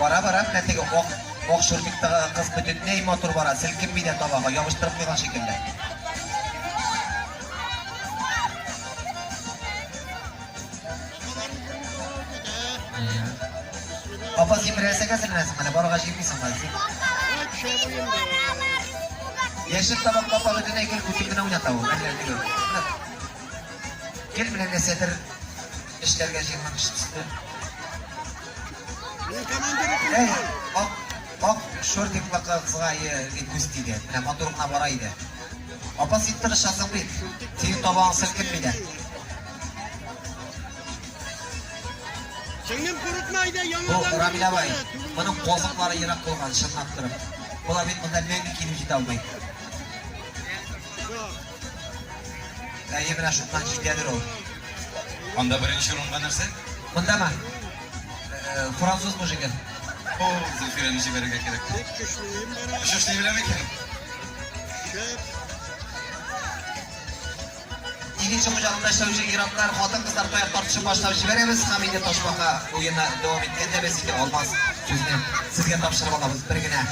Бара, бара, менә теге ак, ак шурмиктагы кыз бөтенләй матур бара, селкенми дә табагы, ябыштырып куйган шикелле. Апа, син берәрсәгә әзерләнәсең, менә барырга җыенмыйсыңмы син? Яшел табаклы апа бөтенләй гел күтен генә уйната ул. Әллә теге. Гел менә нәрсәдер эшләргә җыенган кеше төсле. Әй, ак, ак шортиклы кызга күз тиде. Менә матур гына бара иде. Апа, син тырышасың бит. Синең табагың селкенми дә. Сеңлем курыкма, әйдә Бу яңадан. Рамил абай, моның казыклары ерак булган, чынлап торып. Болар бит монда мәңге килеп җитә алмый. Әйе, менә шуннан җитәдер ул. Анда беренче урынга нәрсә? Мондамы? Француз мужигы. О, Зөлфирәне җибәрергә кирәк. Бик көчле бара. Эш эшли белә микән? Шәп. Игенче хуҗалыгында эшләүче ир-атлар, хатын-кызлар таяк тартышын башлап җибәрәбез һәм инде ташбака уены дәвам иткәндә без инде Алмаз сүзне сезгә тапшырып алабыз. Бер генә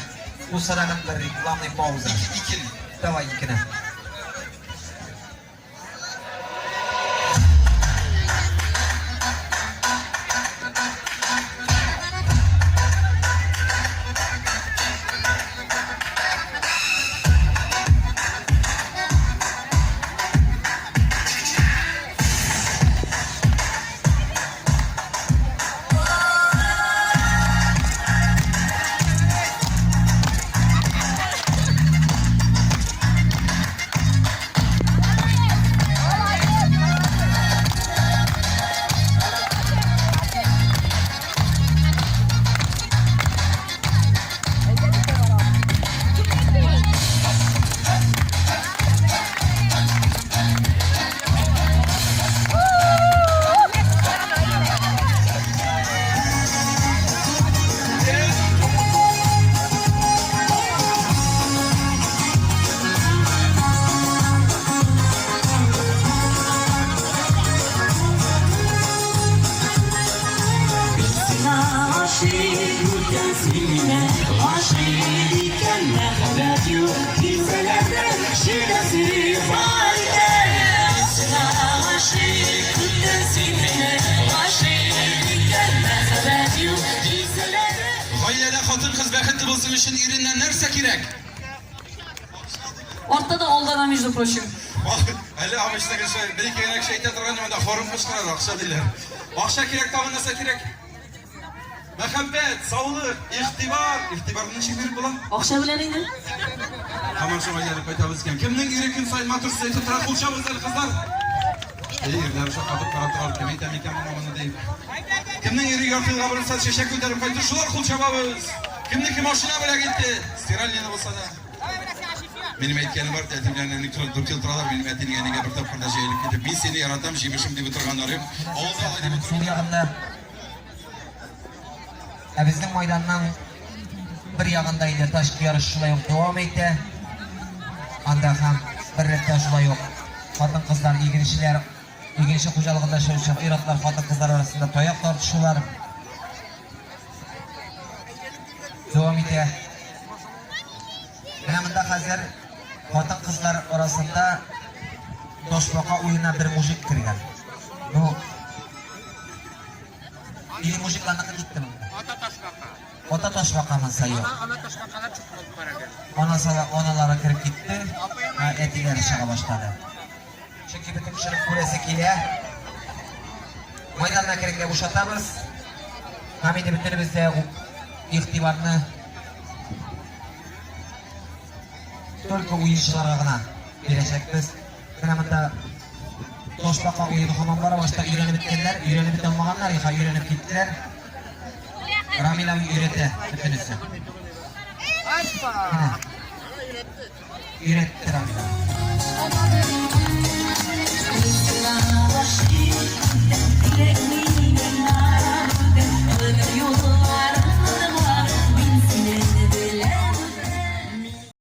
булса да бер рекламный пауза. Ике, икене. Давай икене. Гаиләдә хатын-кыз бәхетле булсын өчен иреннән нәрсә кирәк? Артта да алда да, между прочим. Әле обычно кеше бер-ике генә кеше әйтә торган монда хором кычкырады, акча диләр. Акча кирәк, тагын нәрсә кирәк? Мәхәббәт, саулык, игътибар. Игътибарны ничек биреп була? Акча белән инде. Һаман шуңа әйләнеп кайтабыз икән. Кемнең ире көн саен матур сүз әйтеп тора, кул чабыгыз әле, кызлар. Әй, ирләр шаккатып карап торалар, кем әйтә микән моңа моны дип. Кемнең ире ярты елга борынса чәчәк күтәреп кайтты, шулар кул чабабыз. Кемнеке машина бүләк итте, стиральныйны булса да. Минем әйткәнем бар, әти белән әни дүрт ел торалар, минем әтинең әнигә бер тапкыр да җәелеп китеп, мин сине яратам, җимешем дип утырганнары юк. Авылда алай дип Сул ягында. Ә безнең майданның бер ягында инде ташки ярыш шулай ук дәвам итә. Анда һәм бер рәттә шулай ук хатын-кызлар, игенчеләр, игенче хуҗалыгында эшләүче ир-атлар, хатын-кызлар арасында таяк тартышулар дәвам итә. Менә монда хәзер хатын-кызлар арасында ташбака уенына бер мужик кергән. Ну, или мужикларныкы китте монда. Ата ташбака. Ата ташбака монса юк. Ана, ана ташбакалар чыгып алып бара. Анасы, аналары кереп китте, ә әтиләре чыга башлады. Чөнки бөтен кешенең күрәсе килә. Майданны әкренләп бушатабыз. Һәм инде бөтенебез дә игътибарны только уенчыларга гына бирәчәкбез. Менә монда ташбака уены һаман бара. Башта өйрәнеп беткәннәр, өйрәнеп бетә алмаганнар, иха өйрәнеп киттеләр. Рамил абый өйрәтә бөтенесе. Менә. Өйрәтте Рамил абый.